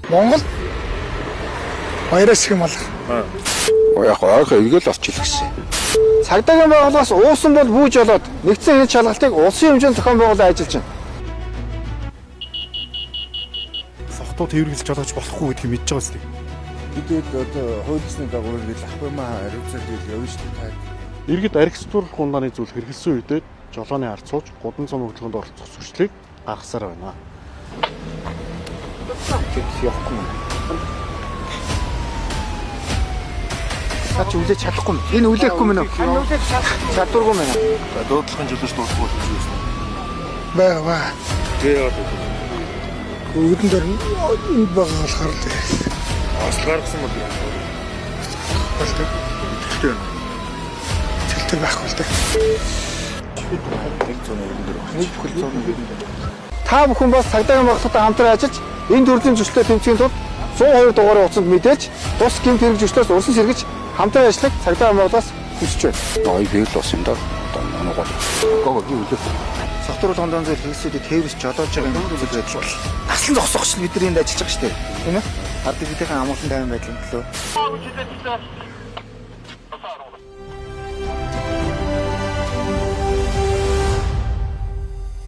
Монгол баяраас их юм алга. Яг ойрхон эргэл олчих гэсэн. Цагдаагийн байгууллагаас уусан бол бүү жолоод нэгдсэн энэ шалгалтыг улсын хэмжээнд зохион байгуулан ажиллаж байна. Согтуу тээвэрлэж жолооч болохгүй гэдгийг мэдж байгаа үстэй. Бид одоо хууль ёсны дагуу ингээл ах юм аа хариуцаад ингээл явна шүү дээ. Иргэд архи сутруулах ундааны зүйл хэрэглэсэн үедээ жолооны ард сууж гудан зам хөдөлгөөнд оролцох зөрчлийг гаргасаар байна. Явахгүй юм. Та чи үлээж чадахгүй юм. Энэ үлээхгүй мэн үү? Чадваргүй мэн. За дуудлагын жолооч дуудлага болж байсан. Бай бай. Тэгээ яваад байна. Үүдэн дээр энд байгаа болохоор л Осол гаргасан бол яах вэ? болдог. Идэвхтэй байна. Цэлтэй байх болдог. Нэг бүхэл 100. Та бүхэн бас цагдаагийн байгууллагатай хамтран ажиллаж энэ төрлийн зөрчлөлтэй тэмцэхийн тулд 102 дугаарын утсанд мэдээлж тус гэмт хэрэг зөрчлөөс урсан сэргэж хамтран ажиллах цагдаагийн байгууллагаас хүсэж байна. Ой би л бас юм да. Одоо манугаар. Гоо би үлээх. Согтууруулах ундааны зүйл хэрэгсүүдийг тээвэрс жолоож байгаа юм зүйл байдал бол таслан зогсоох чинь бид нар энд ажиллаж байгаа шүү дээ. Тийм ээ? Ард иргэдийн амгалан тайван байдлын төлөө.